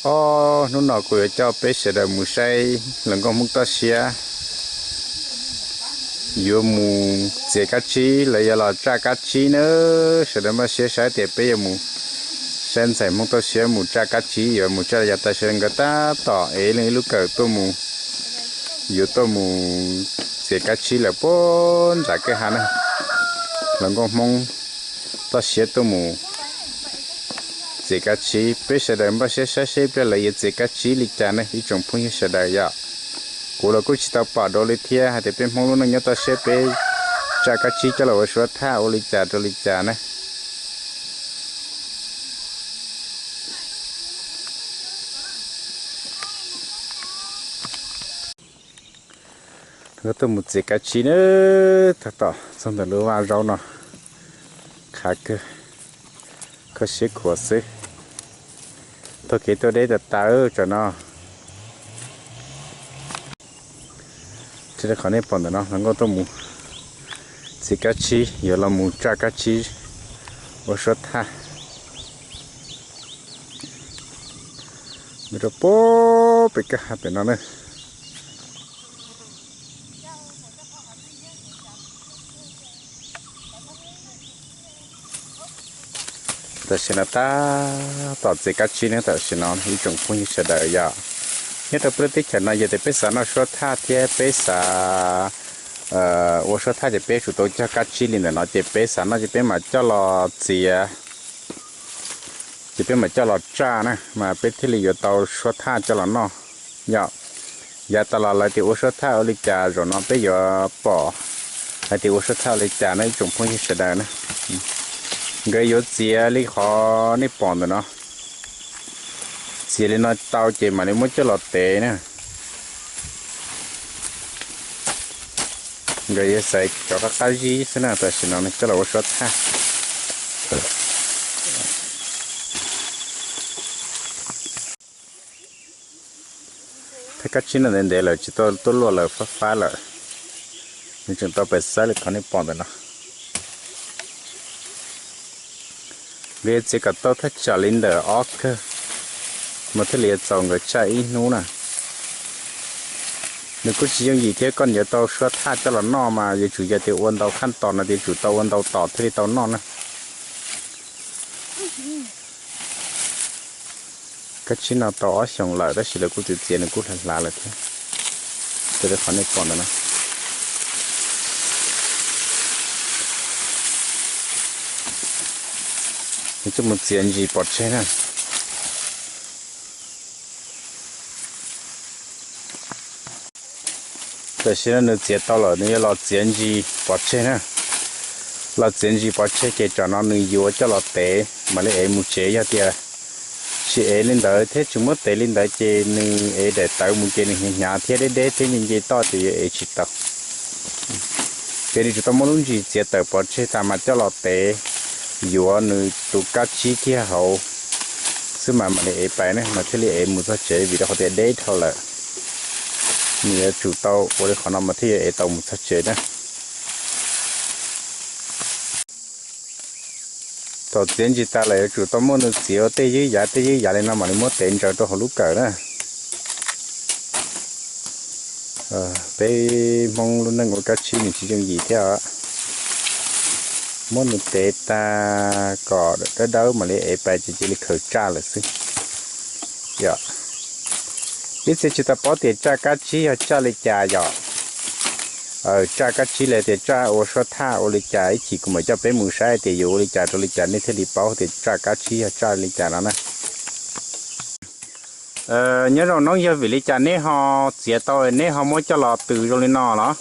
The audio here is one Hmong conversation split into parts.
Ob hnub no kuv yuav coj peb sawv daws mus saib hluas nkauj Hmoob toj siab yuav mus txiav kab tsib los yog los tsaj kab tsib nawb. Sawv daws npaj siab saib tias peb yuav mus saib ntxhais Hmoob toj siab mus tsaj kab tsib, yuav mus tsaj li cas, tam sim no nkawd tab tom ev leej ib lub kawm tuaj mus, yuav tuaj mus txiav kab tsib lawm puag nram kwj ha na. Hluas nkauj Hmoob toj siab tuaj mus txiav kab tsib, peb sawv daws npaj siab saib seb ib pliag lawv yuav txiav kab tsib li cas ne ib tsoom phooj ywg sawv daws yom. Kuv los kuj tsis tau pom dua li thiab hais tias peb Hmoob lub neej nyob toj siab peb tsaj kab tsib coj los ua suab thaj ua li cas rau li cas na. Nkawd tuaj mus txiav kab tsib na, tab tom txog ntawm lub vaj zaub no, qhav kawg, kho siab khuav xwb. Taug kev tuaj deb tas tas tsam no. Qhov nej pom ntawm no hluas nkauj tuaj mus txiav kab tsib, yuav los mus tsaj kab tsib ua suab thaj. Nws rau puag pem kwj ha pem no na. Tam sim no tab tom txiav kab tsib ne, tam sim no ib tsoom phooj ywg sawv daws yom, nyob rau peb lub teb chaws no yog tias peb xav noj suab thaj thiab peb xav ua suab thaj ces peb tsum tau cog kab tsib li ntawm no ces peb xav noj ces peb mam coj los txiav, ces peb mam coj los tsaj na mas peb thiaj li yuav tau suab thaj coj los noj yom. Yav tas los lawv tias ua suab thaj ua li cas, zaum no peb yuav pom hais tias ua suab thaj ua li cas no ib tsoom phooj ywg sawv daws na. Nkawd yuav txiav li qhov nej pom ntawm no, txiav li no tau ces mam li muab coj los tev na. Nkawd yuav xaiv cov qab qab zib xwb na, tam sim no coj los ua suab thaj. Thaj kab tsib no ntev ntev lawm tsis tau tuaj luaj lawm, fab fab lawm. Nws tseem tau pem xab li qhov nej pom ntawm no. Nkawd yuav txiav kom tau thaj tsam li ntawm ob kawg mas thiaj li yuav txaus nkawd tsaj ib hnub na. Nws kuj tsis yooj yim thiab, koj yuav tau suab thaj coj los noj mas yuav tsum yog tias ua ntau qhab tos no tias tsum tau ua ntau tom thiaj li tau noj na. Kab tsib no tau ob xyoos lawm tab sis lawv kuj txiav txiav nws kuj hlav hlav lawm thiab. Qhov nej pom ntawm no, nws coj mus txiav ntsis pov tseg na. Tam sim no nws txiav tau lawm nws yuav los txiav ntsis pov tseg na. Los txiav ntsis pov tseg ces tsam no nws yuav coj los tev mam li ev mus tsev, yog tias tsis ev li ntawd thiab tsis muab tev li ntawd ces nws ev daim tawv mus ces nws hnyav hnyav thiab deb deb thiab nce nce toj ces yuav ev tsis tau. Ces nws tsuas tau muab lub ntsis txiav tawm pov tseg tas mas coj los tev yuav nws tus kab tsib kiag hauv xwb mas mam li ev pais ne mas thiaj li ev mus txog tsev vim rau qhov tias deb dhau lawm. Nws yuav tsum tau ua li qhov no mas thiaj yuav ev tau mus txog tsev na. Thaum txiav ntsis tas lawm yuav tsum tau muab nws txiav ua tej ywb yav tej ywb yav li no mam li muab tev ntsaws rau hauv lub kawm na. Peb Hmoob lub neej ua kab tsib nws tsis yooj yim thiab. Muab nws tev tag kom dawb dawb mam li ev pais ces cia li khaws tsaj lawm xwb. Yog ib txhia tsis tau paub tias tsaj kab tsib yog tsaj li cas yom. Tsaj kab tsib li tias tsaj ua suab thaj ua li cas, ib chim kuv mam coj peb mus saib tias yuav ua li cas rau li cas nej thiaj li paub tias tsaj kab tsib yog tsaj li cas no na. Nyob zoo noob, yog vim li cas neb ho txiav tau neb ho muab coj los tws zoo li no los?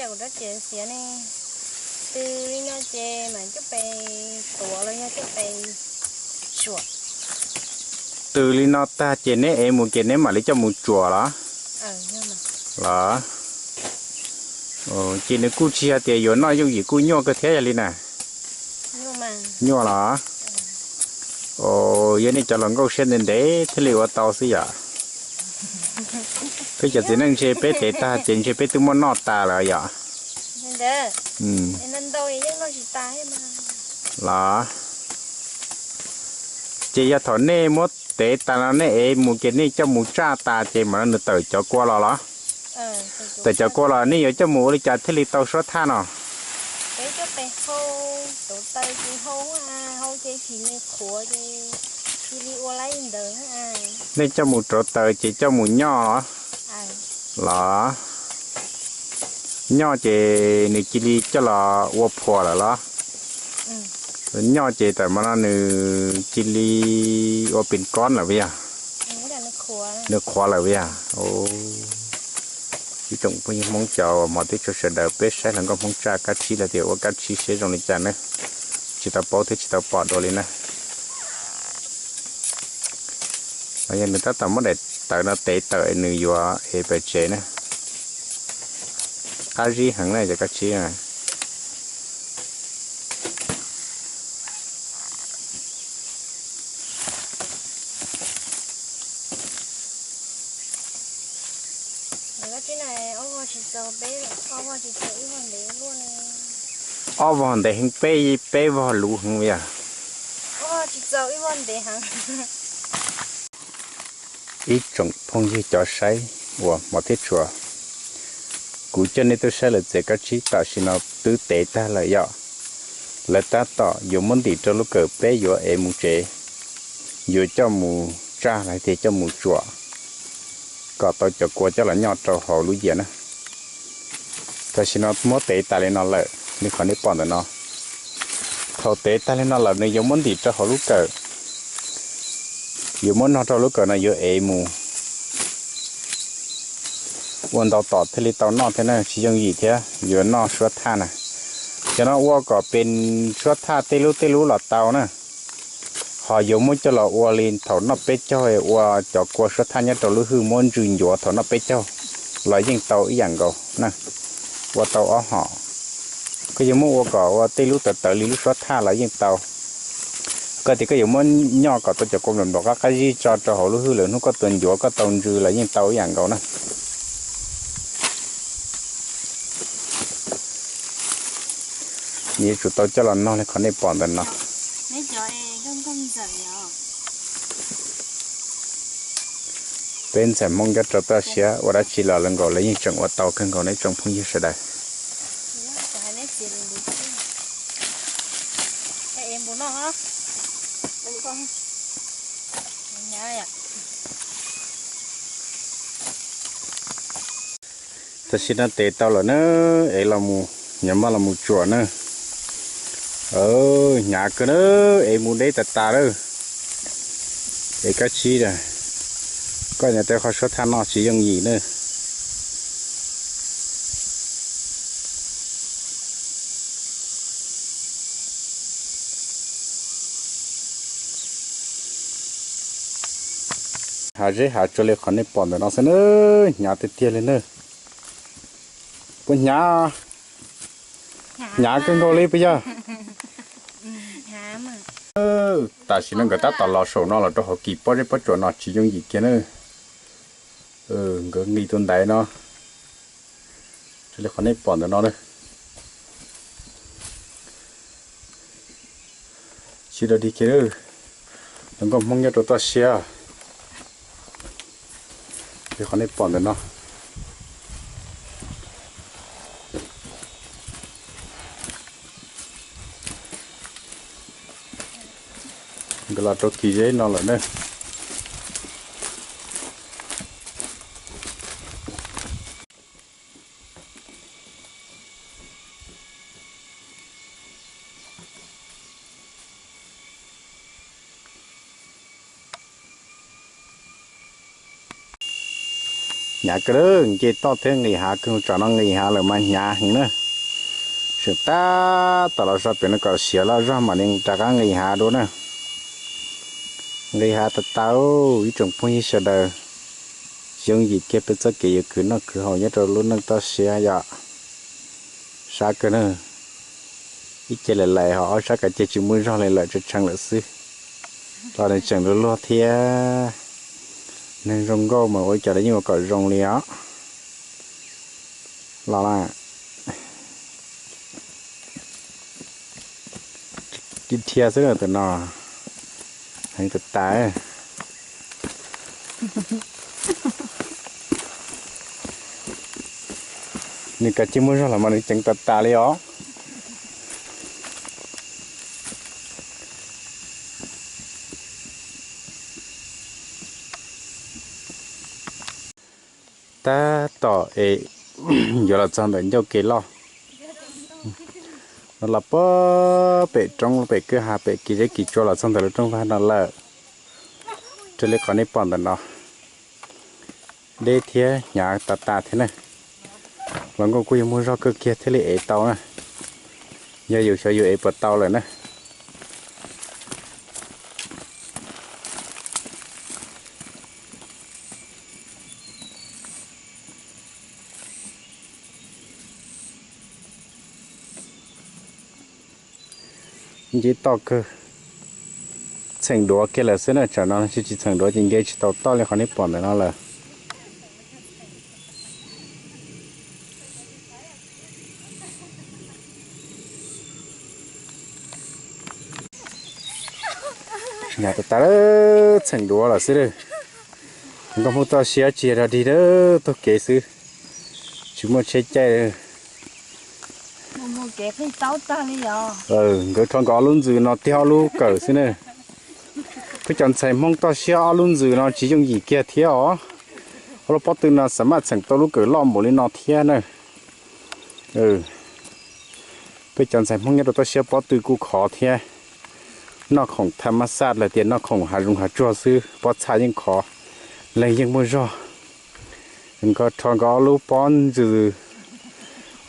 Tws li no tag ces neb ev mus ces neb mam li coj mus tsuam los? Los? Ces nws kuj tsis yog tias yuav noj yooj yim, kuj nyuaj kawg thiab yog li na? Nyuaj los? Yog nej cov hluas nkauj siab ntev ntev thiaj li ua tau xwb yom. Peb cov txiv neej ntshe peb tev tag ces ntshe peb twb muab noj tas lawm yom. Los? Ces yog thaum nej muab tev tas no nej ev mus ces nej coj mus tsaj tas ces mam li nws tawm cov kua los los? Tawm cov kua los nej yuav coj mus ua li cas thiaj li tau suab thaj no? Nej coj mus rauv taws ces coj mus nyoj los? Los nyoj ces nws cia li coj los ua phuam lawm los? Nyoj ces tam sim no nws cia li ua pes kob lawm puas yog? Nws qhuav lawm puas yog? Ib tsoom phooj ywg Hmoob cov hmov teb chaws sawv daws, peb saib hluas nkauj Hmoob tsaj kab tsib los tias ua kab tsib siab zoo li cas na. Tsis tau paub thiab tsis tau pom dua li na. Yog nws tab tom muab daim tawv no tev tawm nws yuav ev pem tsev na. Qab zib heev na cov kab tsib. Ob vog ntev heev, peb, peb vog luv heev yog. Ib tsoom phooj ywg cov saib uas hmov thiab tshua, kuv coj nej tuaj saib lawv txiav kab tsib tam sim no twb tev tag lawm yom. Lawv tab tom yuav muab ntim rau lub kawm peb yuav ev mus tsev, yuav coj mus tsaj los tias coj mus tsuam kom tau cov kua coj los nyoj rau hauv lub yias na. Tam sim no muab tev tas li no lawm li qhov nej pom ntawm no. Thaum tev tas li no lawm nws yuav muab ntim rau hauv lub kawm, yuav muab noj rau lub kawm no yuav ev mus ua ntau tom thiaj li tau noj thiab na, tsis yooj yim thiab yuav noj suab thaj na. Cov no ua kom pes suab thaj tej lub tej lub los tau na. Ho yuav muab coj los ua li thaum noj peb caug, ua cov kua suab thaj nyob rau lub hwj muab ntsw ncuav thaum noj peb caug los yeej tau ib yam nkaus na, ua tau ob hom. Koj yuav muab ua kom ua tej lub tawv tawv li lub suab thaj los yeej tau. Koj tias koj yuav muab nyoj kom tau cov kua nplam nplam qab qab zib tso rau hauv lub hwj lawm hnub koj tua ncuav koj tau ntsw los yeej tau ib yam nkaus na. Yuav tsum tau coj los noj li qhov nej pom ntawm no. Peb ntxhais Hmoob nyob rau toj siab ua dab tsi los lawv nkaus lawv yeej tseem ua tau kawg nkaus ne tsoom phooj ywg sawv daws. Tam sim no tev tau lawm na, es los mus, nyob maj los mus tsuam na. Hnyav kawg na, es mus deb tas tas lawm. Es kab tsib a, koj nyob tej qhov suab thaj noj tsis yooj yim na. Hav zeb hav tsua li qhov nej pom ntawm no xwb na, hnyav tiag tiag li na. Puas hnyav? Hnyav kawg nkaus li puas yog? Tam sim no nkawd tab tom los saum no los rau hauv kis pob zeb pob tsuas no tsis yooj yim kiag na. Nkawd nqis tus ntaiv no, li qhov nej pom ntawm no na. Sib dog dig kiag, hluas nkauj Hmoob nyob rau toj siab. Li qhov nej pom ntawm no, nkawd los rau kis zeb no lawm na. Hnyav kawg, nce toj thiab nqis hav kawg, tsam no nqis hav lawm mas hnyav heev na. Tseem tab tom los so pem no kom siav loj zog mam li rov qab nqis hav dua na. Nqis hav tas tas, ib tsoom phooj ywg sawv daws, yooj yim kiag peb txoj kev yuav khwv noj khwv haus nyob rau lub neej toj siab yom. Sab kawg na, ib ce lawm lawm ho ob sab kav ceg tsis muaj zog li lawm, tseem tshee lawm xwb. Los nws tseem luag luag thiab. Neeg zoo nkauj mas ua li cas los yeej ua kom zoo li os. Los na, dhia xwb tus no, heev tas tas. Nws kav tsij muaj zog los mas nws ceev tas tas li os. Tab tom es yuav los txog ntawm ncauj kev loj no los pem roob pem kwj ha pem kev zeb kev tsua los txog ntawm lub rooj vag no lawm. Raws li qhov nej pom ntawm no, deb thiab hnyav tas tas thiab na. Hluas nkauj kuj yuav muaj zog kawg kiag thiaj li ev tau na. Yog yus xyov yus ev puas tau lawm na. Nce toj kawg, txheem duav kiag lawm xwb na, tsam no tsis txheem duav ces nce tsis tau toj li qhov nej pom ntawm no lawm. Hnyav tas tas, txheem duav lawm xwb. Nkauj Hmoob toj siab tsis yog dog dig, taug kev xwb, tsis muaj tsheb caij. Nkawd rho nkawd ob lub ntxws no tiag ob lub kawm xwb na. Peb cov ntxhais Hmoob toj siab ob lub ntxws no tsis yooj yim kiag thiab os. Ob lub pob tw no xav maj txheem tau lub kawm loj npaum li no thiab na. Peb cov ntxhais Hmoob nyob rau toj siab pob tw kuj khov thiab. Noj khoom tha mab xaj los tias noj khoom hav zoov hav tsuag xwb pob txha yeej khov, leej yeej muaj zog. Nkawd rho nkawd ob lub pob ntxws,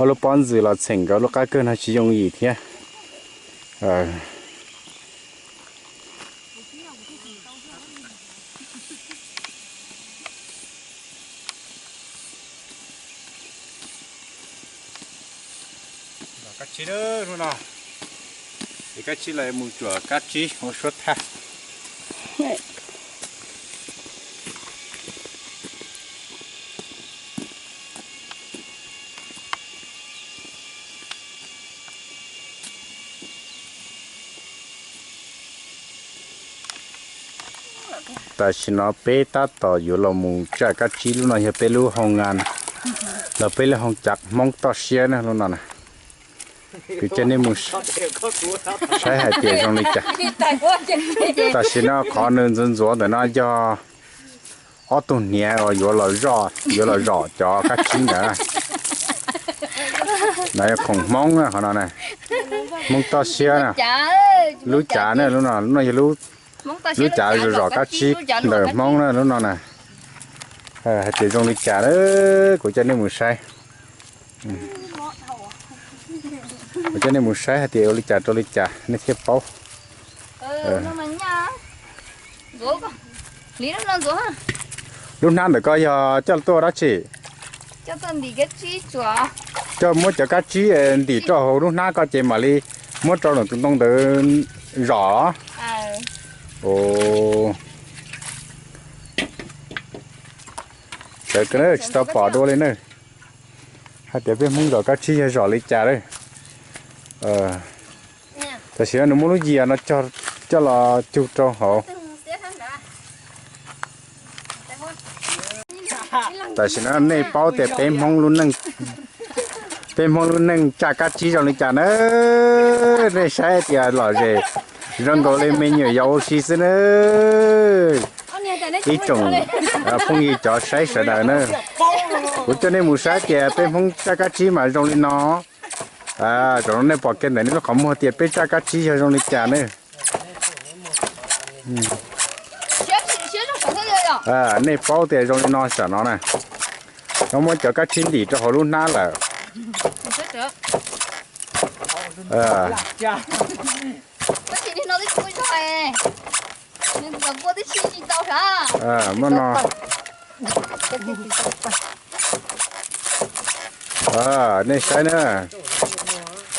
ob lub pob ntxws los txheem nkawd lub qab kawg no tsis yooj yim thiab. Kab tsib hnub no, es kab tsib los mus tsuam kab tsib ua suab thaj. Tam sim no peb tab tom yuav los mus tsaj kab tsib, lub no yog peb lub hoo na, los peb lub hoo cav Hmoob toj siab na lub no na. Kuv coj nej mus saib hais tias zoo li cas. Tam sim no qhov nws ntxuav ntxuav ntawm no yog ob tug hniav uas yuav los zom, yuav los zom cov kab tsib ntawd. No yog khoom Hmoob na, qhov no na, Hmoob toj siab na. Lub cav na, lub no, lub no yog lub cav zom zom kab tsib ntawm Hmoob na, lub no na. Hais tias zoo li cas, kuv coj nej mus saib. Kuv coj nej mus saib hais tias ua li cas rau li cas nej thiaj paub. Lub hnab ntawm ko yog coj tuaj ua dab tsi? Coj muab cov kab tsib ntim rau hauv lub hnab ko ces mam li muab rau ntawm tus ntoo ntawd zom. Sawv kawg tsis tau pom dua li na. Hais tias peb Hmoob zom kab tsib yog zom li cas lawm. Tam sim no nws muab lub yias no coj los cug rau hauv. Tam sim no nej paub tias peb Hmoob lub neej, peb Hmoob lub neej tsaj kab tsib zoo li cas na. Nej saib tias lom zem zoo nkaus li me nyuam yaus ua si xwb na. Ib tsoom phooj ywg cov saib sawv daws na, kuv coj nej mus saib tias peb Hmoob tsaj kab tsib mas zoo li no. Zaum no nej pom kiag ntawm nej lub qhov muag tias peb tsaj kab tsib yog zoo li cas ne. Nej paub tias zoo li no tam no na. Muab cov kab tsib ntim rau hauv lub hnab lawm. Nej saib na,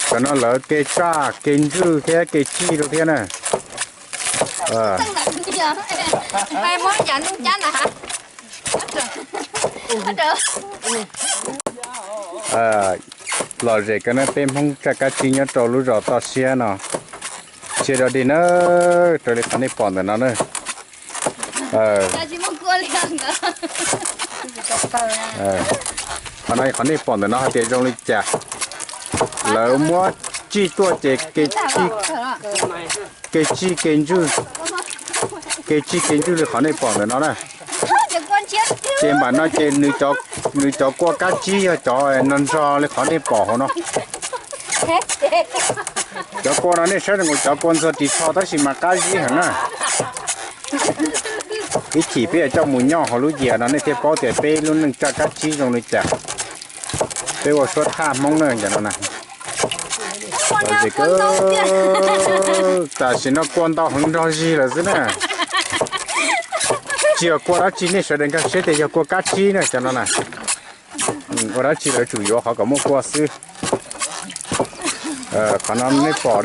cov no lawv kev tsaj kev ntswj thiab kev tsij rau thiab na. Lom zem kawg na, peb Hmoob tsaj kab tsib nyob rau lub zos toj siab no. Tsis dog dig na, raws li qhov nej pom ntawm no na. Qhov no qhov nej pom ntawm no hais tias zoo li cas? Lawv muab tsij tuaj ces kev tsij kev ntswj, kev tsij kev ntswj li qhov nej pom ntawm no na. Ces npam no ces nws cov kua kab tsib yog cov no nrog li qhov nej pom hauv no. Cov kua no nej saib zoo nkaus cov kua ntxuag ris tsho tab sis mas qab zib heev na. Ib chim peb yuav coj mus nyob hauv lub yias no nej thiaj paub tias peb lub neej tsaj kab tsib zoo li cas. Peb ua suab thaj Hmoob na cov no na. Tam sim no kua ntau heev nrog zig lawm xwb na. Tsis yog kua dab tsi nej sawv daws nkag siab tias yog kua kab tsib na cov no na. Ua dab tsi lawv tsum yuav qhov kom muaj kua xwb. Qhov no nej pom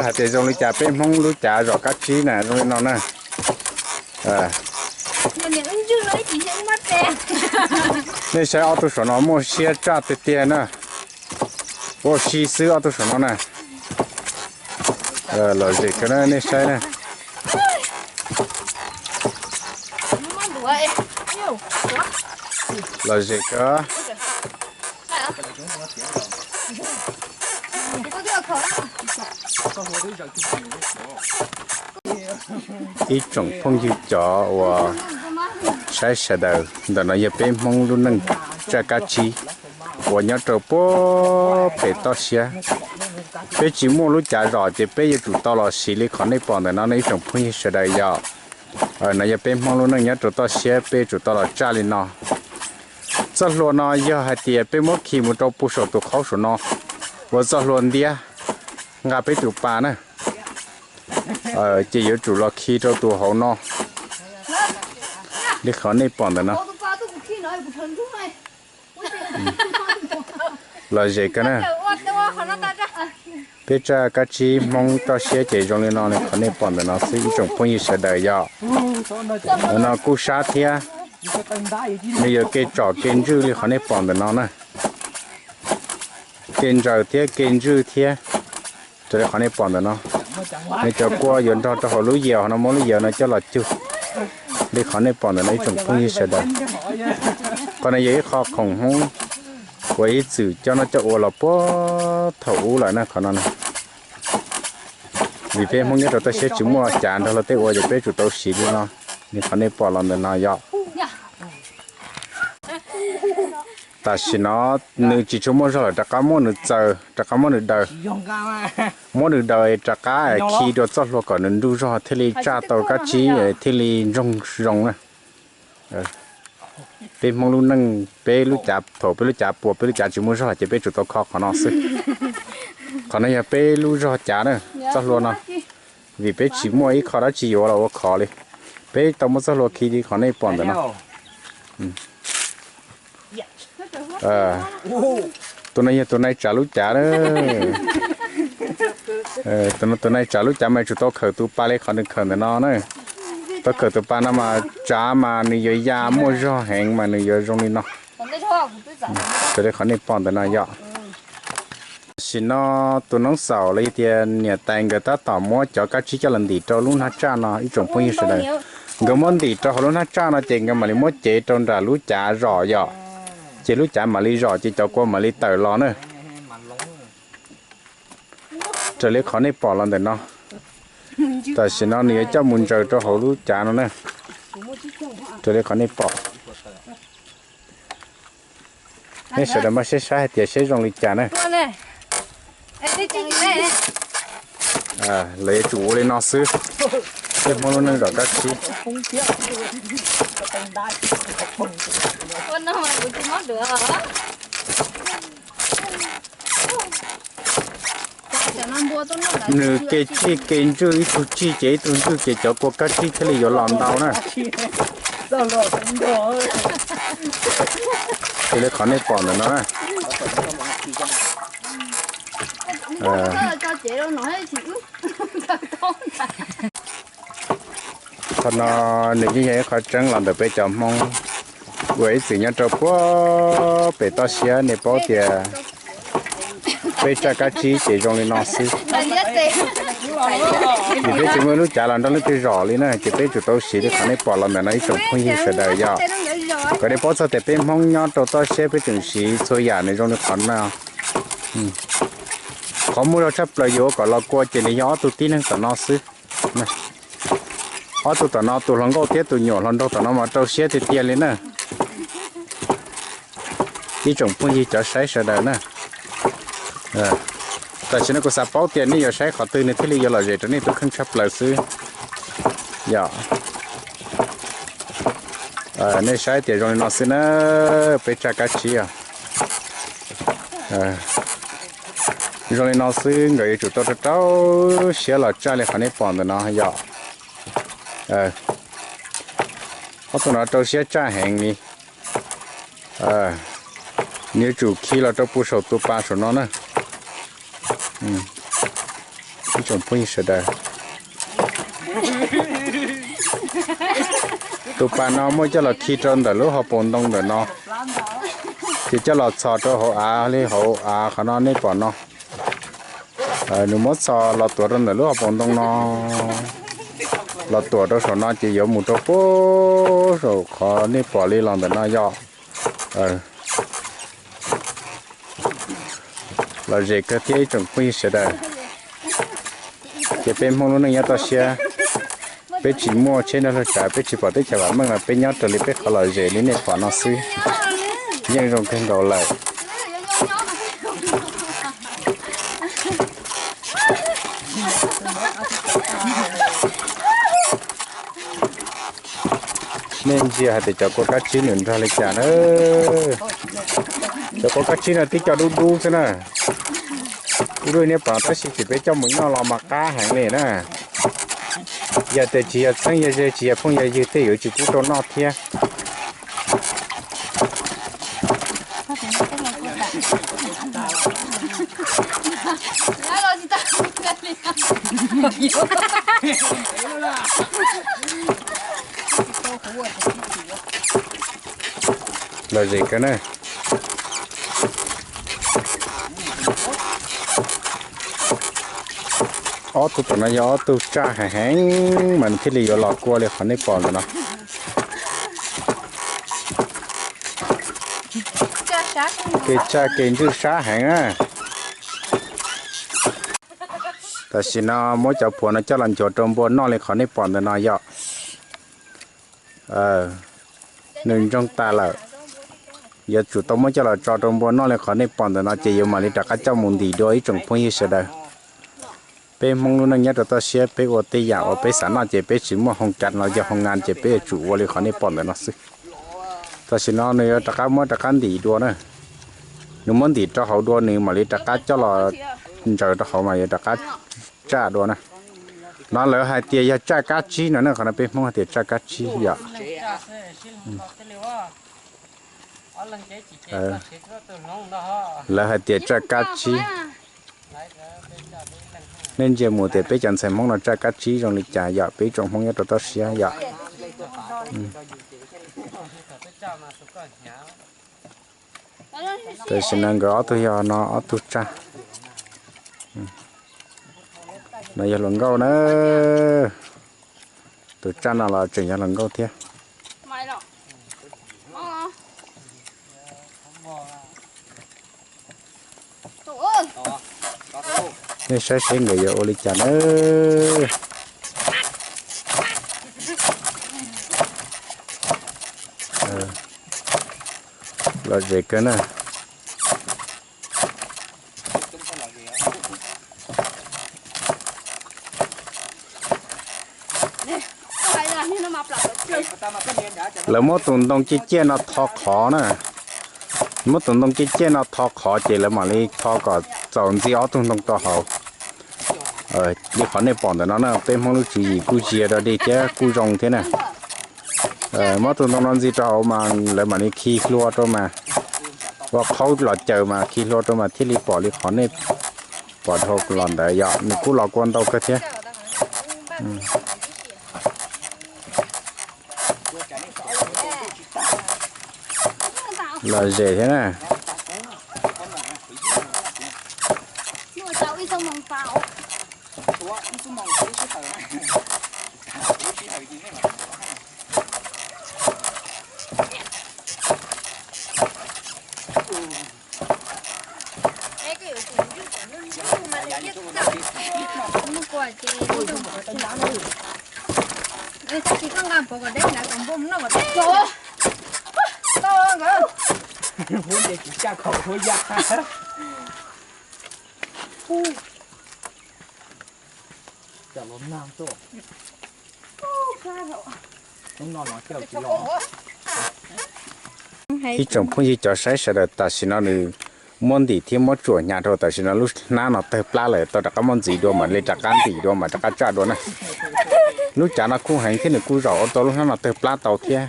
hais tias zoo li cas peb Hmoob lub cav zom kab tsib na zoo li no na. Nej saib ob tug saum no muaj siab tsaj tiag tiag na. Ua si xwb ob tug saum no na. Lom zem kawg na nej saib na. Lom zem kawg. Ib tsoom phooj ywg cov uas saib sawv daws, ntawm no yog peb Hmoob lub neej tsaj kab tsib uas nyob rau puag pem toj siab. Peb tsis muaj lub cav zom ces peb yuav tsum tau los siv li qhov nej pom ntawm no ne ib tsoom phooj ywg sawv daws yom. No yog peb Hmoob lub neej nyob rau toj siab peb yuav tsum tau los tsaj li no. Txoj hlua no yog hais tias peb muab khi mus rau puag saum tus qhaub saum no, ua txoj hlua ntiab nqa peb tus pas na, ces yuav tsum los khi rau tus hauv no li qhov nej pom ntawm no. Lom zem kawg na. Peb tsaj kab tsib Hmoob toj siab ces zoo li no li qhov nej pom ntawm no xwb ib tsoom phooj ywg sawv daws yom. No kuj sab thiab, nws yog kev tsom kev ntswj li qhov nej pom ntawm no na. Kev ntsaws thiab kev ntswj thiab. Raws li qhov nej pom ntawm no, nws cov kua yuav nrog rau hauv lub yias no, muab lub yias no coj los cug li qhov nej pom ntawm no ib tsoom phooj ywg sawv daws. Qhov no yog ib qho khoom Hmoob uas ib txwm coj noj coj ua los puag thaum ub lawm na qhov no na. Vim peb Hmoob nyob rau toj siab tsis muaj cav nrog luag tej ua ces peb tsum tau siv li no, li qhov nej pom los ntawm no yom. Tam sim no nws tsis tshua muaj zog lawm, rov qab muab nws txaws, rov qab muab nws daws, muab nws daws rov qab khi dua txoj hlua kom nws nruj zog thiaj li tsaj tau kab tsib thiaj li ntsoog zoo na. Peb Hmoob lub neej, peb lub cav, thaum peb lub cav puas, peb lub cav tsis muaj zog ces peb tsum tau kho qhov no xwb. Qhov no yog peb lub zog cav na, txoj hlua no, vim peb tsis muaj ib qho dab tsi yuav los ua khov li, peb tau muab txoj hlua khi li qhov nej pom ntawm no. Tus no yog tus nai tsav lub cav na. Tus nai tsav lub cav mas tsum tau khawm tus pas li qhov nws khawm ntawm no na. Tau khawm tus pas no mas tsav mas nws yuav ya muaj zog heev mas nws yuav zoo li no. Raws li qhov nej pom ntawm no yom. Tam sim no tus noob xaum los yog tias niam tais nkawd tab tom muab cov kab tsib coj los ntim rau lub hnab tsaj no ib tsoom phooj ywg sawv daws. Nkawd muab ntim rau hauv lub hnab tsaj no ces nkawd mam li muab cev rau nram lub cav zom yom. Ces lub cav mam li zom ces cov kua mam li tawm los na. Raws li qhov nej pom los ntawm no. Tam sim no nws yuav coj mus ntsaws rau hauv lub cav no na. Raws li qhov nej pom. Nej sawv daws maj saib saib hais tias seb zoo li cas na. Lawv yuav tsum ua li no xwb. Tej Hmoob lub neej zom kab tsib. Nws kev tsij kev ntswj, ib tug tsij ces ib tug ntswj ces cov kua kab tsib thiaj li yuav los ntau na. Raws li qhov nej pom ntawm no na. Qhov no nws yeej yog ib qho tseeb los ntawm peb cov Hmoob uas ib txwm nyob rau puag pem toj siab, nej paub tias peb tsaj kab tsib ces zoo li no xwb. Vim peb tsis muaj lub cav los nrog leej twg zom li na, ces peb tsum tau siv li qhov nej pom los ntawm no ib tsoom phooj ywg sawv daws yom. Kom nej paub txog tias peb Hmoob nyob rau toj siab peb tseem siv txhua yam nws zoo li qhov no. Qhov muaj zog tshaj plaws yuav ua kom los kua ces nws yog ob tug tib neeg tom no xwb. Ob tug tom no, tus hluas nkauj thiab tus nyuam hluas nraug tom no mas rau siab tiag tiag li na. Ib tsoom phooj ywg cov saib sawv daws na, tam sim no kuv xav paub tias nej yuav saib qhov twg nws thiaj li yuav lom zem rau nej tus kheej tshaj plaws xwb yom. Nej saib tias zoo li no xwb na, peb tsaj kab tsib os. Zoo li no xwb nkawd yuav tsum tau rau rau siab los tsaj li qhov nej pom ntawm no yom. Ob tug no rau siab tsaj heev li. Nws yuav tsum khi los rau puag saum tus pas saum no na. Ib tsoom phooj ywg sawv daws, tus pas no muaj coj los khi rau ntawm lub hauv paus ntoo ntawm no, ces coj los txhos rau hauv av li hauv av qhov no nej pom no. Nws muab txhos los tuav rau ntawm lub hauv paus ntoo no, los tuav rau saum no ces yuav mus rau puag saum qhov nej pom li los ntawm no yom. Lom zem kawg thiab ib tsoom phooj ywg sawv daws. Ces peb Hmoob lub neej nyob toj siab, peb tsis muaj tsheb nrog luag tsav, peb tsis pom teb chaws vam meej los peb nyob raws li peb qhov lom zem li nej pom no xwb, yeej zoo kawg nkaus lawm. Nej ntsia hais tias cov kua kab tsib nws nrog li cas na. Cov kua kab tsib no tib co dub dub xwb na. Dub dub nej pom tab sis tsis peb coj mus noj los mas qab heev li na. Yog tias tsis yog txheeb yog ze tsis yog phooj yog ywg tej yuav tsis pub rau noj thiab. Lom zem kawg na. Ob tug tom no yog ob tug tsaj heev heev mas nws thiaj li yuav los kua li qhov nej pom ntawm no. Kev tsaj kev ntswj sab heev na. Tam sim no muab cov phuav no coj los nchuav rau npua noj li qhov nej pom ntawm no yom. Nws ntsoog tas lawm, yuav tsum tau muab coj los tso rau npua noj li qhov nej pom ntawm no ces yuav mam li rov qab coj mus ntim dua ib tsoom phooj ywg sawv daws. Peb Hmoob lub neej nyob rau toj siab peb ua tej yam uas peb xav noj ces peb tsis muaj hoo kav los yog hoo ngas ces peb yuav tsum ua li qhov nej pom ntawm no xwb. Tam sim no nws yuav rov qab muab rov qab ntim dua na. Nws muab ntim rau hauv dua nws mam li rov qab coj los ntsaws rau hauv mas yuav rov qab tsaj dua na. No lawv hais tias yog tsaj kab tsib no na, qhov no peb Hmoob hais tias tsaj kab tsib yom. Lawv hais tias tsaj kab tsib. Nej ntsia mus tias peb cov ntxhais Hmoob no tsaj kab tsib zoo li cas yom, peb ib tsoom Hmoob nyob rau toj siab yom. Tam sim no nkawd ob tug yog no ob tug tsaj. No yog hluas nkauj na. Tus tsaj no los tseem yog hluas nkauj thiab. Nej saib seb nkawd yuav ua li cas na. Lom zem kawg na. Lawv muab tus ntoo ciaj ciaj no tho qhov na. Muab tus ntoo ciaj ciaj no tho qhov ces lawv mam li tho kom txaus ntxiv ob tug ntoo rau hauv. Li qhov nej pom ntawm no na, peb Hmoob lub tswv yim kuj zias rau dig thiab kuj zoo thiab na. Muab tus ntoo no ntxiv rau hauv mas lawv mam li khi hlua rau mas, ua qhaub los caws mas khi hlua rau mas thiaj li pom li qhov nej pom dhau los ntawd yom, nws kuj los kua ntau kawg thiab. Lom zem thiab na. Huab ntse kuv caj khaum huab ya. Cov los nag tuaj. Ib tsoom phooj ywg cov saib sawv daws, tam sim no nws muab ntim thiab muab tsuam hnyav rau, tam sim no lub hnab no tawg plab lawm, tau rov qab muab ntxiv dua mam li rov qab ntim dua mam rov qab tsaj dua na. Lub cav no kub heev thiab nws kuj zaum ua tau lub hnab no tawg plab tau thiab.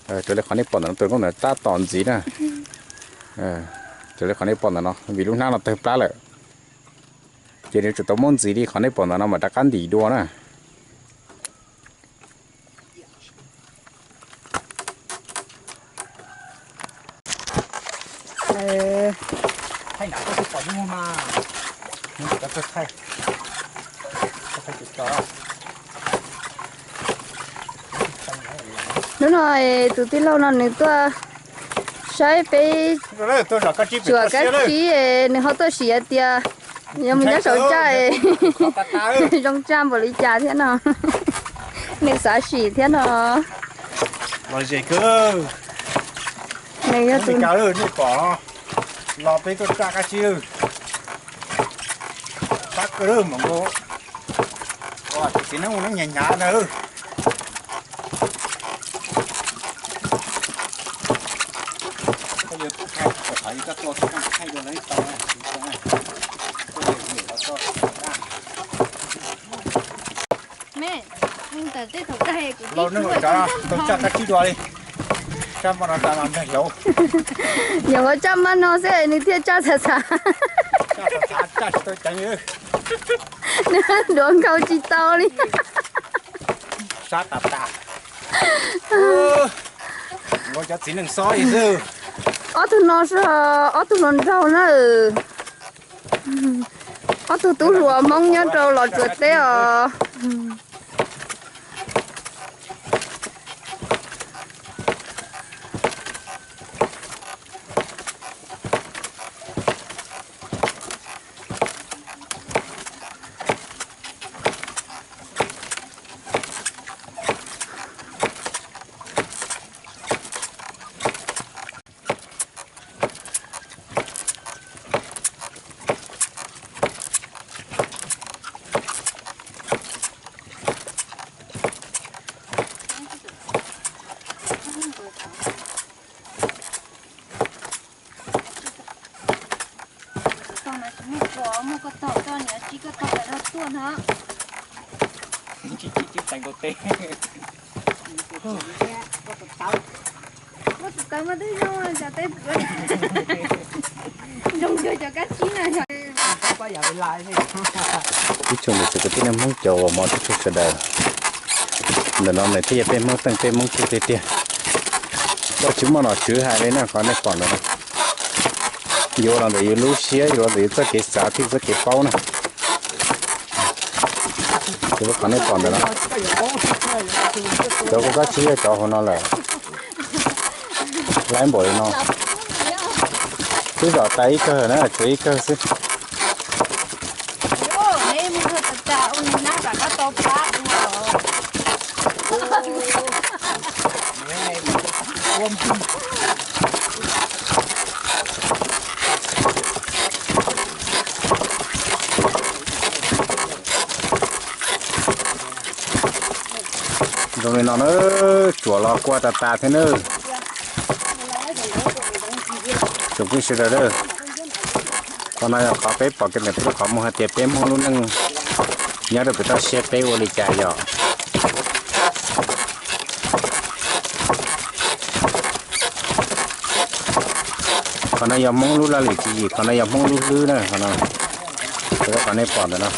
Raws li qhov nej pom ntawm no tus nkauj ntawd tab tom ntxiv na. Raws li qhov nej pom ntawm no vim lub hnab no tawg plab lawm, ces nws tsum tau muab ntxiv li qhov nej pom ntawm no mam rov qab ntim dua na. Hnub no tus tij laug no nws tuaj saib peb tsuam kab tsib, nws ho tuaj sim hais tias yog mus nyob saum tsaj zoo tsaj npaum li cas thiab no. Nws xav sim thiab no. Nws yog tus, nej pom, los peb tuaj tsaj kab tsib lawm. Pab kawg lawm mas nkaus. Ua tus txiv neeb ua neeb hnyav hnyav ntag. Koj yuav thaij, koj thaij dua lawv tau na. Los nej ua tau tsaj kab tsib dua li. Tsaj maj no tas mas npeg hlauv. Yog ua tsaj maj no xwb nws thiaj tsaj txhav txhav. Tsaj txhav txhav tsaj tsis tau ceev. Nws duav nkaus tsis tau li. Sab tas tas. Nkaus cov txiv neej xob li xwb. Ob tug no, ob tug hluas nraug na. Ob tug tub hluas Hmoob nyob rau Los Tsuas teb os. Tsis muaj koj tog, koj niam tsis koj tog pem no tuaj ntag. Tsis tsis tsis teev nkaus tes. Muab tus tawv mas twb zoo cas teb zoo cuag cov kab tsib na. Ib tsoom niam txiv kwv tij neej Hmoob cov uas hmov tshua sawv daws, ntawm no nws thiaj yog peb Hmoob teej peb Hmoob txuj tiag tiag. Koj tsis muaj nom tswv hais li na, qhov nej pom ntawm no. Yuav los ntawm yus lub siab, yuav los ntawm yus txoj kev xav thiab txoj kev paub na. Ces qhov nej pom ntawm no, cov kuv kab tsib yog cov hauv no lawm. Laib npaum li no. Twb zom tas ib kawg na, tshuav ib kawg xwb. Zoo li no na, tsuam los kua tas tas thiab na. Tsoom phooj ywg sawv daws, qhov no yog qhov peb pom kiag ntawm peb lub qhov muag hais tias peb Hmoob lub neej nyob rau pem toj siab peb ua li cas yom. Qhov no yog Hmoob lub laj lim tswv yim, qhov no yog Hmoob lub hlwb na, qhov no. Qhov nej pom ntawm no.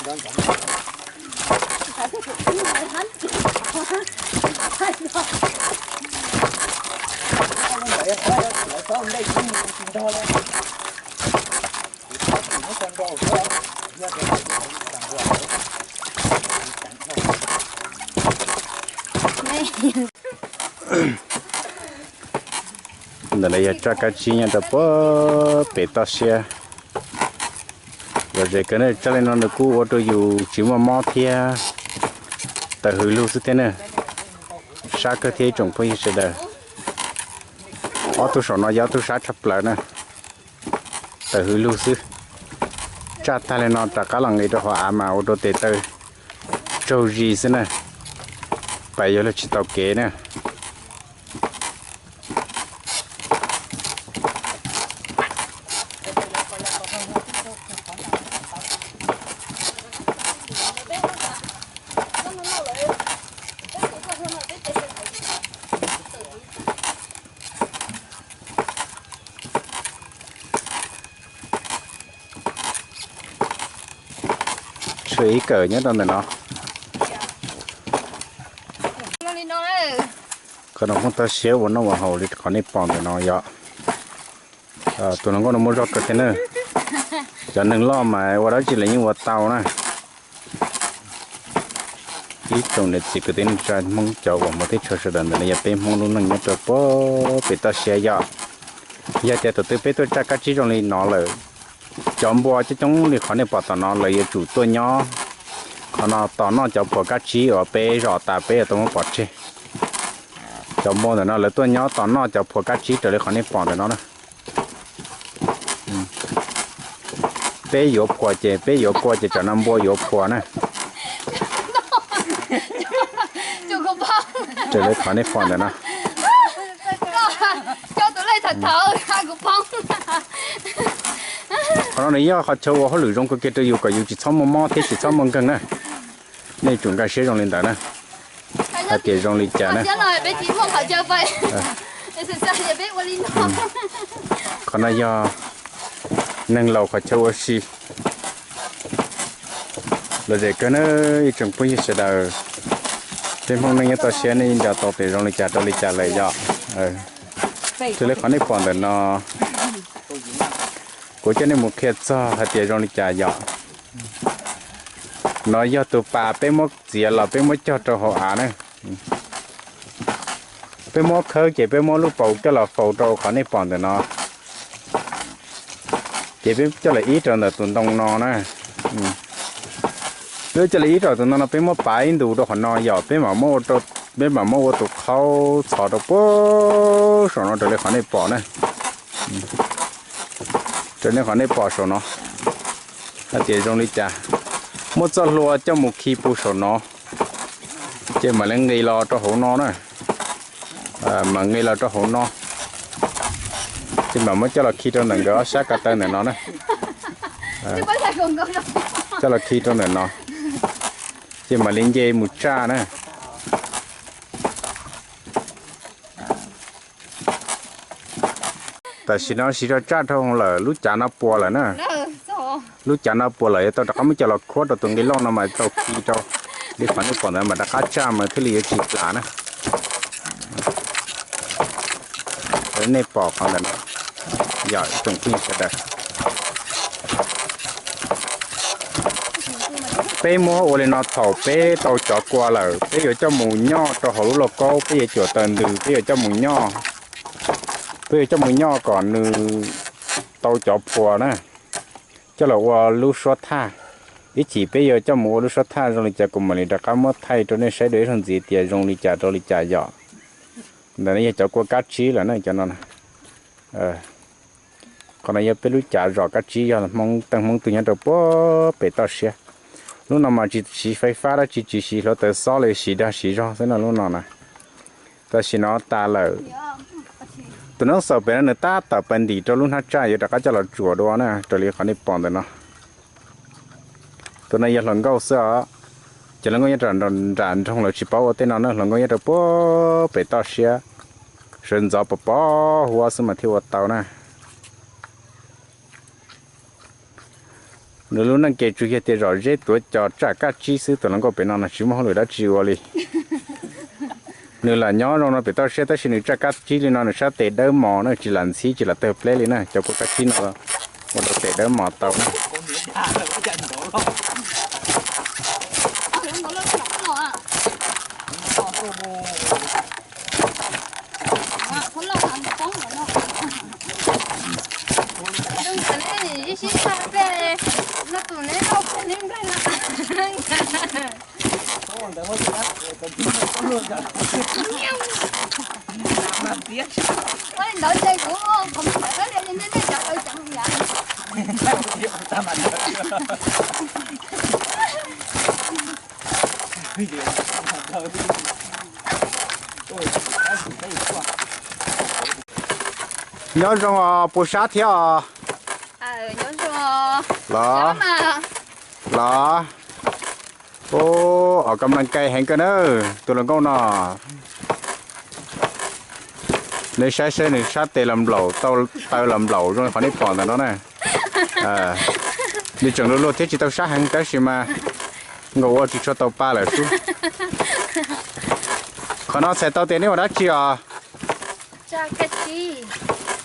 Ntawm no yog tsaj kab tsib nyob rau puag pem toj siab. Lom zem kawg na, tsaj li no nws kuj ua rau yus tsis muaj mob thiab tawm hws lug xwb thiab na. Sab kawg thiab ib tsoom phooj ywg sawv daws. Ob tug saum no yog ob tug sab tshaj plaws na, tawm hws lug xwb. Tsaj tag li no rov qab los nqis rau hauv av mas ua rau tes taw tsaug zis xwb na, pais yuav luag tsis tau kev na. Tshuav ib kawm nyob rau ntawm no. Qhov no pheej toj siab ua noj ua haus li qhov nej pom ntawm no yog tus hluas nkauj no muaj zog kawg thiab na. Cov neeg loj mas ua dab tsi los yeej ua tau na. Ib tsoom niam txiv kwv tij neej tsa Hmoob cov uas mus teb chaws sawv daws, ntawm no yog peb Hmoob lub neej nyob rau puag pem toj siab yom. Yog tias thaum twg peb tuaj tsaj kab tsib zoo li no lawm, cov npua coob coob li qhov nej pom tom no lawv yuav tsum tuaj nyob qhov no tos noj cov phuas kab tsib uas peb zom tas peb yuav tau muab pov tseg. Cov npua ntawm no lawv tuaj nyob tos noj cov phuas kab tsib raws li qhov nej pom ntawm no na. Peb yuav phuas ces peb yuav kua ces tsam no npua yuav phuas na. Raws li qhov nej pom ntawm no. Qhov no nws yog qhov chaw ua hauj lwm zoo kawg kiag rau yus kom yus tsis txhob muaj mob thiab tsis txhob muaj nkeeg na. Nej tsum nkag siab zoo li ntawd na, hais tias zoo li cas na. Qhov no yog neeg laus qhov chaw ua si. Lom zem kawg na ib tsoom phooj ywg sawv daws. Peb Hmoob neej nyob toj siab nej nco tau tias zoo li cas rau li cas lawm yom. Raws li qhov nej pom ntawm no, kuv coj nej mus qhia txog hais tias zoo li cas yom. No yog tus pas peb muab txiav los peb muab cog rau hauv av na. Peb muab khawb ces peb muab lub paus coj los faus rau qhov nej pom ntawm no. Ces peb coj los ib rau ntawm tus ntoo no na. Peb coj los ib rau tus ntoo no peb muab pav ib ntus rau qhov no yom, peb mam muab ua tus qhaub txhos rau puag saum no raws li qhov nej pom na. Raws li qhov nej pom saum no hais tias zoo li cas. Muab txoj hlua coj mus khi puag saum no, ces mam li nqis los rau hauv no na. Mam nqis los rau hauv no, ces mam muab coj los khi rau ntawm nkawd ob sab ko taw ntawm no na. Coj los khi rau ntawm no, ces mam li nce mus tsaj na. Tam sim no siv zog tsaj dhau lawm, lub cav no puas lawm na. Lub cav no puas lawm yuav tau rov qab muab coj los khuab rau tus nqi lauj no mas tau khi rau li qhov nej pom ntawd mas rov qab tsaj mas thiaj li yuav tsis plam na. Nej pom qhov ntawm no, yog ib tsoom phooj ywg sawv daws. Peb muab ua li no, thaum peb tau cov kua lawm peb yuav coj mus nyoj rau hauv lub lauj kaub, peb yuav cuam taws ntws, peb yuav coj mus nyoj. Peb yuav coj mus nyoj kom nws tau cov phuas na, coj los ua lub suab thaj. Ib chim peb yuav coj mus ua lub suab thaj zoo li cas kuv mam li rov qab muab thaij rau nej saib dua ib zaug ntxiv tias zoo li cas rau li cas yom. Ntawm no yog cov kua kab tsib lawm na cov no. Qhov no yog peb lub cav zom kab tsib, yog Hmoob teej Hmoob twg nyob rau puag pem toj siab. Lub no mas tsis siv fais fab dab tsi, tsis siv hluav taws xob li, siv dag siv zog xwb na lub no na. Tam sim no tas lawm. Tus neeb xaum pem no nws tab tom pais ntim rau lub hnab tsaj yuav rov qab coj los tsuam dua na, raws li qhov nej pom ntawm no. Tus no yog hluas nkauj xwb os. Cov hluas nkauj nyob rau nram nroog lawv tsis paub ua tej no na, hluas nkauj nyob rau puag pem toj siab, sawv ntxov pov pov huab xwb mas thiaj ua tau na. Nws lub neej ces tsuas yog tias zom zeb tuav cos tsaj kab tsib xwb, tus hluas nkauj pem no no tsis muaj hauj lwm dab tsi ua li. Nws lam nyob zoo no pem toj siab tab sis nws tsaj kab tsib li no nws sab tes dawb mos na, tsis lam ntxhib tsis lam tawg pleb li na, cov kua kab tsib no ua rau tes dawb mos tau na. Nyob zoo os, puas sab thiab os? Los, los. Ub,ออกกำลังกาย heev kawg na, tus hluas nkauj no. Nej saib saib nws sab tes los nplaum, taw los nplaum zoo li qhov nej pom ntawm no na. Nws tseem luag luag thiab tsis tau sab heev tab sis mas nkaus ua tsis tshua tau pa lawm xwb. Qhov no txhais tau tias nej ua dab tsi os?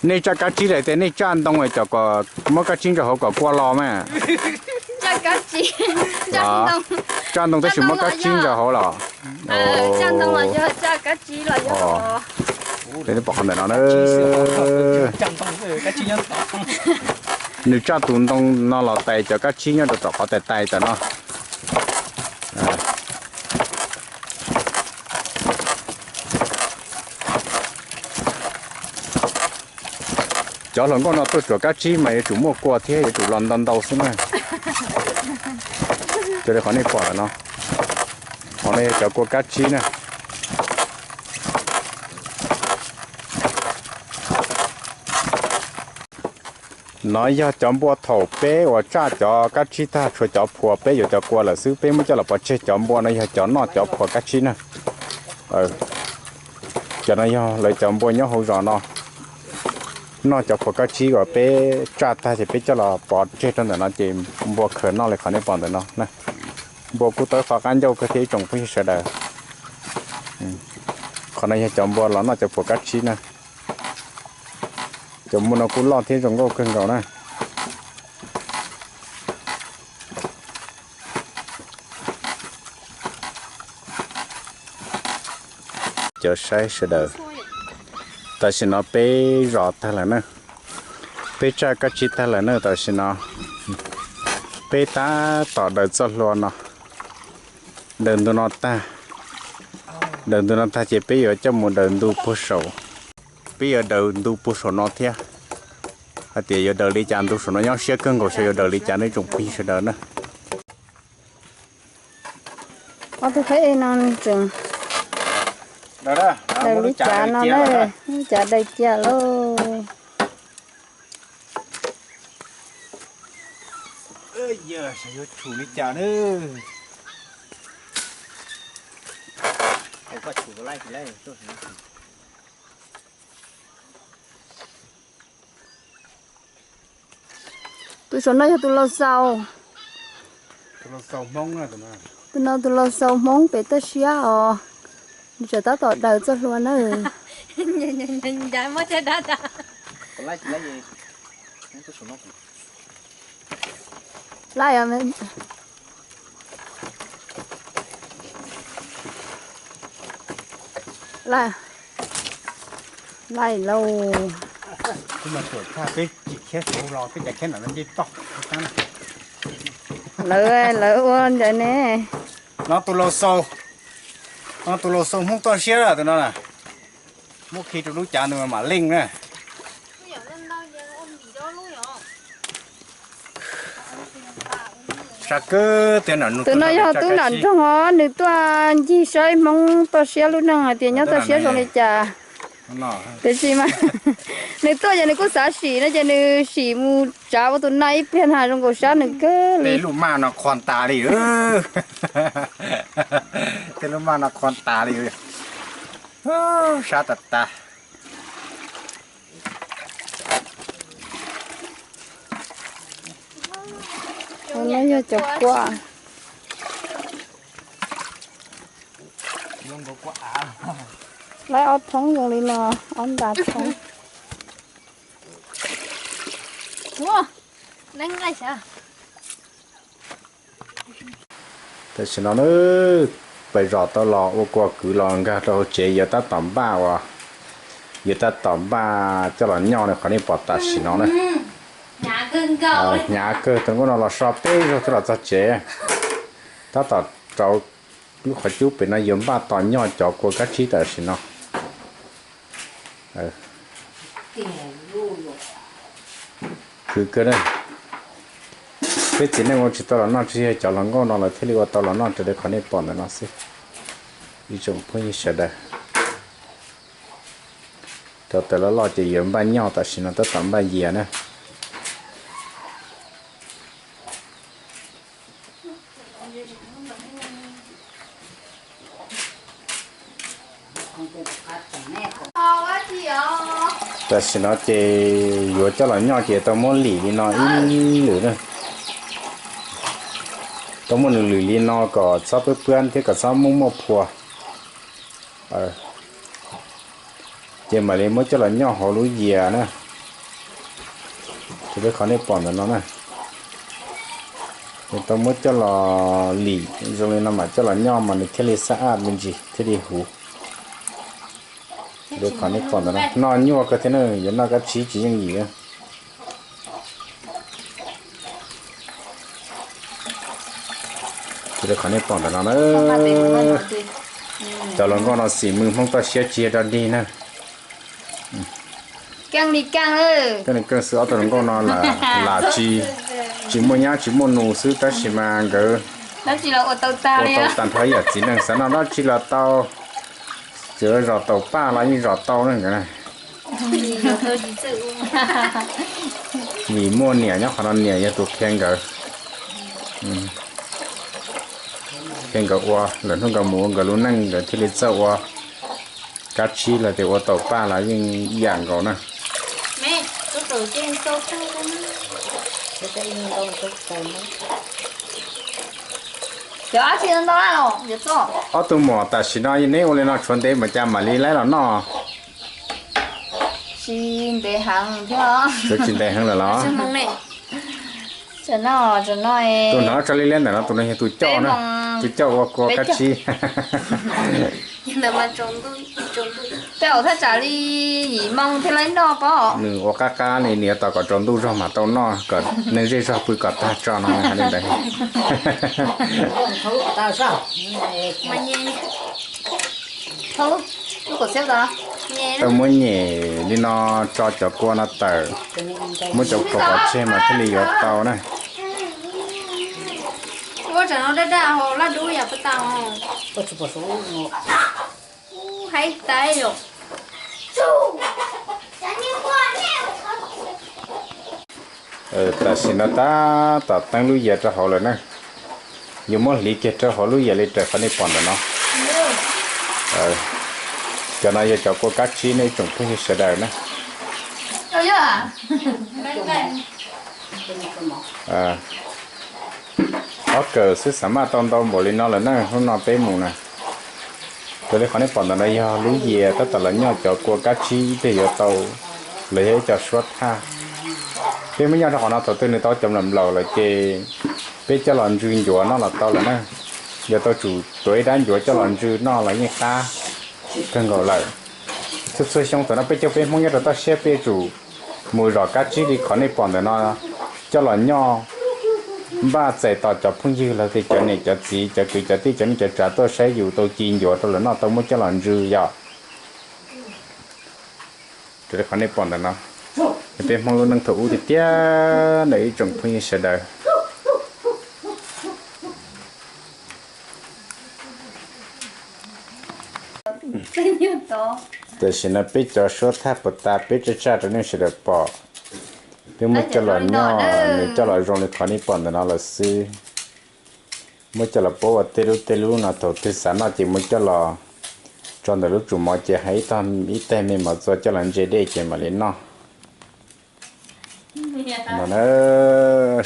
Nej tsaj kab tsib lawm tias nej tsaj ntoo cov kom muab kab tsib ntsaum hauv kom kua los mas. Tsaj ntoo tab sis muab kab tsib ntsaum hauv los? Pom qhov ntawm no na. Nws tsaj tus ntoo no los tais cov kab tsib nyob rau tom qhov tais tais tam no. Cov hluas nkauj no tuaj tsuam kab tsib mas yuav tsum muaj kua thiab yuav tsum los ntau ntau xwb na. Raws li qhov nej pom ntawm no, qhov no yog cov kua kab tsib na. No yog cov npua thaum peb uas tsaj cov kab tsib tag tshuav cov phuas peb yuav cov kua lawm xwb, peb muab coj los pov tseg. Cov npua no yog cov noj cov phuas kab tsib na. Cov no yog lawv cov npua nyob hauv zos no noj cov phuas kab tsib uas peb tsaj tag ces peb coj los pov tseg rau ntawm no ces npua khaws noj li qhov nej pom ntawm no na. Npua kuj tawb qhov qab ncauj kawg thiab ib tsoom phooj ywg sawv daws. Qhov no yog cov npua los noj cov phuas kab tsib na. Cov npua no kuj loj thiab zoo nkauj kawg nkaus na. Cov saib sawv daws, tam sim no peb zos tag lawm na, peb tsaj kab tsib tag lawm na. Tam sim no peb tab tom daws txoj hlua no, daws ntu no tag, daws ntu no tag ces peb yuav coj mus daws ntu puag saum, peb yuav daws ntu puag saum no thiab. Hais tias yuav daws li cas, ntu saum no nyob siab kawg nkaus xyov yuav daws li cas nej tsoom phooj ywg sawv daws na. Ob tug qhaib no tseem daws lub cav no na, lub cav daws cia lauj. Yuav tshum li cas na? Tus saum no yog tus laus xaus. Tus no tus laus xaus Hmoob pem toj siab os. Nws tseem tab tom daws txoj hlua na. Laij, laij lauj. Lawv, lawv ua ntawd ne. No tus laus xaus, no tus laus xaus Hmoob toj siab tus no na. Muab khi rau lub cav nws mam leej na. Tus no yog tub nram nroog os, nws tuaj ncig saib Hmoob toj siab lub neej hais tias nyob toj siab zoo li cas. Tiam sis mas nws tuaj ces nws kuj xav sim no ces nws sim mus tsav ua tus no ib pliag na, zoo nkaus sab nws kawg li. Tej lub maj no qhuas tas li. Tej lub maj no qhuas tas li. Sab tas tas. No yog cov kua. Lawv ob thoob zoo li no, ob nta thoob. Tam sim no na, pais zom tau los ua kua kwv los nkag rau hauv tsev yuav tab tom npaj uas, yuav tab tom npaj coj los nyoj na, qhov nej pom tam sim no na. Hnyav kawg, tus nkauj no los so peb zaug thiaj los txog tsev. Tab tom rauv lub qhov cub pem no yuav npaj tos nyoj cov kua kab tsib tam sim no. Khwv kawg na. Peb txiv neej ua tsis tau los noj, tsis yog cov hluas nkauj no lawv thiaj li ua tau los noj raws li qhov nej pom ntawm no xwb. Ib tsoom phooj ywg sawv daws, rau tawm loj loj ces yuav npaj nyoj, tam sim no tab tom npaj yias na. Tam sim no ces yuav coj los nyoj ces tau muab lim li no ib lwm na. Tau muab nws lim li no kom txhob pab pab thiab kom txhob muaj muaj phua. Ces mam li muab coj los nyoj hauv lub yias na. Raws li qhov nej pom ntawm no na. Ces tau muab coj los lim zoo li no mam coj los nyoj mas nws thiaj li xab aj me ntsis thiaj li huv. Raws li qhov nej pom ntawm no, noj nyuaj kawg thiab na, yuav noj kab tsib tsis yooj yim. Raws li qhov nej pom ntawm no na, cov hluas nkauj no xim mws Hmoob toj siab tsis yog dog dig na. Keej li keej xwb, ob tug hluas nkauj no lam tsis, tsis muaj nyab tsis muaj nus xwb tab sis mas nkawd ua tau tag nrho yam txiv neej xav noj dab tsi los tau, txawm zos taum paj los yeej zos tau na nkawd. Vim muaj niam nyob qhov no, niam yog tus qhia nkawd, qhia nkawd ua, lwm hnub nkawd mus ua nkawd lub neej nkawd thiaj li txawj ua kab tsib los tias ua taum paj los yeej ib yam nkaus na. Ob tug muam tam sim no neb ua li no tshuav ntev mas cas mam li laib los noj? Tsis ntev heev thiab. Tsis ntev heev lawm los? Tus hnav tso liab liab ntawm no tus no yog tus coj na, tus coj ua kua kab tsib. Tej zaum thaj tsam li yim moo thiaj laib noj pob. Nws ua qab qab li, nws yuav tos kom tsaus ntuj zog mas tau noj, kom neeg zej zog pw kom tag tso no hais li ntawd. Tau muab nyem li no tso cov kua no tawm, muab cov kua pov tseg mas thiaj li yuav tau na. Tam sim no tab tom teeb lub yias rau hauv lawm na. Yuav muab hliv kiag rau hauv lub yias li raws qhov nej pom ntawm no. Cov no yog cov kua kab tsib nej ib tsoom phooj ywg sawv daws na. Ob kawm xwb xav maj tau ntau npaum li no lawm na, hnub no peb mus na. Raws li qhov nej pom ntawm no yog lub yias tab tom los nyoj cov kua kab tsib ib pliag yuav tau, los yog ib co suab thaj. Peb muab nyoj rau qhov no, thaum twg nws tau cov nplaum nplaum lawm ces peb coj los ntsw ncuav noj los tau lawm na. Yuav tau tsum tuav ib dab ncuav coj los ntsw noj los yeej qab kawg nkaus lawm. Txhua txhua xyoo tam no peb caug peb Hmoob nyob rau toj siab peb tsum mus zom kab tsib li qhov nej pom ntawm no coj los nyoj, npaj txais tos cov phooj ywg los tias cov niam cov txiv cov kwv cov tij cov neej cov tsav tuaj saib yus tau ci ncuav rau lawv noj tau muab coj los ntsw yom. Raws li qhov nej pom ntawm no, peb Hmoob lub neej thaum ub tiag tiag na ib tsoom phooj ywg sawv daws. Tam sim no peb cov suab thaj puas tas peb tsaj tsaj rau nej sawv daws pom. Peb muab coj los nyoj, nws coj los zoo li qhov nej pom ntawm no lawm xwb. Muab coj los pauv ua tej lub tej lub no, thaum twg xav noj ces muab coj los tso ntawm lub tsum mov ces hais ib tag me mov txua coj los ntse dej ces mam li noj. No na,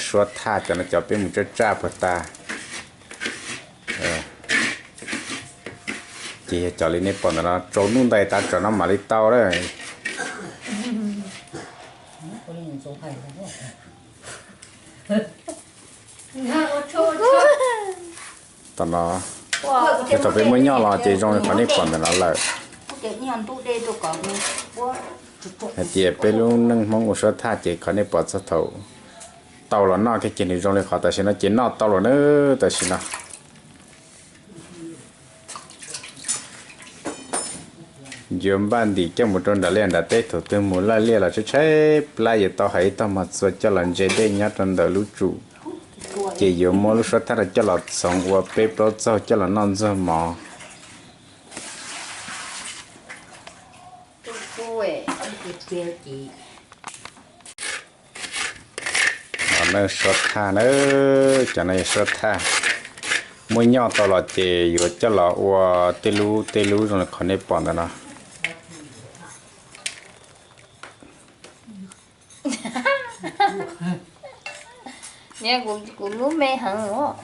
suab thaj cov no cov peb mus tsaj tsaj puag ta. Ces yog cov li nej pom ntawm no rau hnub ntais tav tsam no mam li tau lawm. Tam no, thaum peb muab nyob los ces zoo li qhov nej pom ntawm no lawm. Hais tias peb lub neej Hmoob ua suab thaj ces qhov nej pom txog thaum tau los noj kiag ces nws zoo li qhov tam sim no ces noj tau los na tam sim no. Yuav npaj ntim coj mus rau nram liaj nram teb, thaum twg mus laj liaj los tshaib tshaib plab yuav tau hais ib tog mos txua coj los ntse dej nyob rau ntawm lub tsum, ces yuav muab lub suab thaj no coj los txhoov ua peb plaub txaug coj los noj ntxuag mov. Suab thaj na, cov no yog suab thaj. Muab nyob tau los ces yuav coj los ua tej lub tej lub zoo li qhov nej pom ntawm no. Niam, kuv lub me heev os.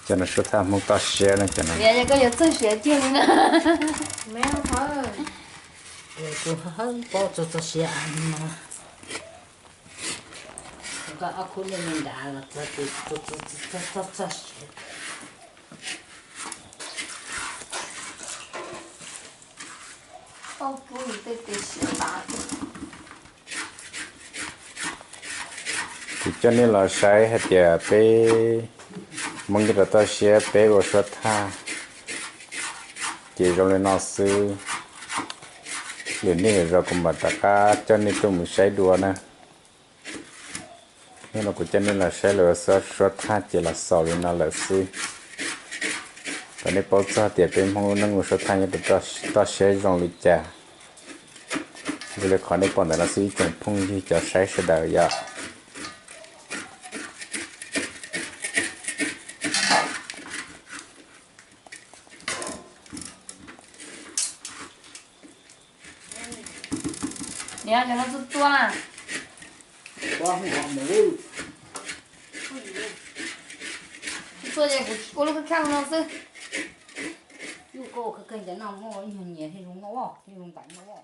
Cov no suab thaj Hmoob toj siab na cov no. Koj yuav txog siav tiag li na. Kuv hawb paub txog txog siav no. Koj ob khub nej me nrad los txog ces txog txog siav. Kuv coj nej los saib hais tias peb Hmoob nyob rau toj siab peb ua suab thaj ces zoo li no xwb. Lwm hnub lwm zaus kuv mam rov qab coj nej tuaj mus saib dua na. Hnub no kuv coj nej los saib lawv ua suab thaj ces los xaus li no lawm xwb. Kom nej paub txog tias peb Hmoob lub neej ua suab thaj nyob rau toj siab zoo li cas. Zoo li qhov nej pom ntawm no xwb ib tsoom phooj ywg cov saib sawv daws yom. Niam, cov no txua txua na. Txua ces kuv ua lub khaj khaj no xwb. Yus koj ua khaj khaj cov no muaj ib nyuag nyias thiaj zoo noj, thiaj zoo ntais noj.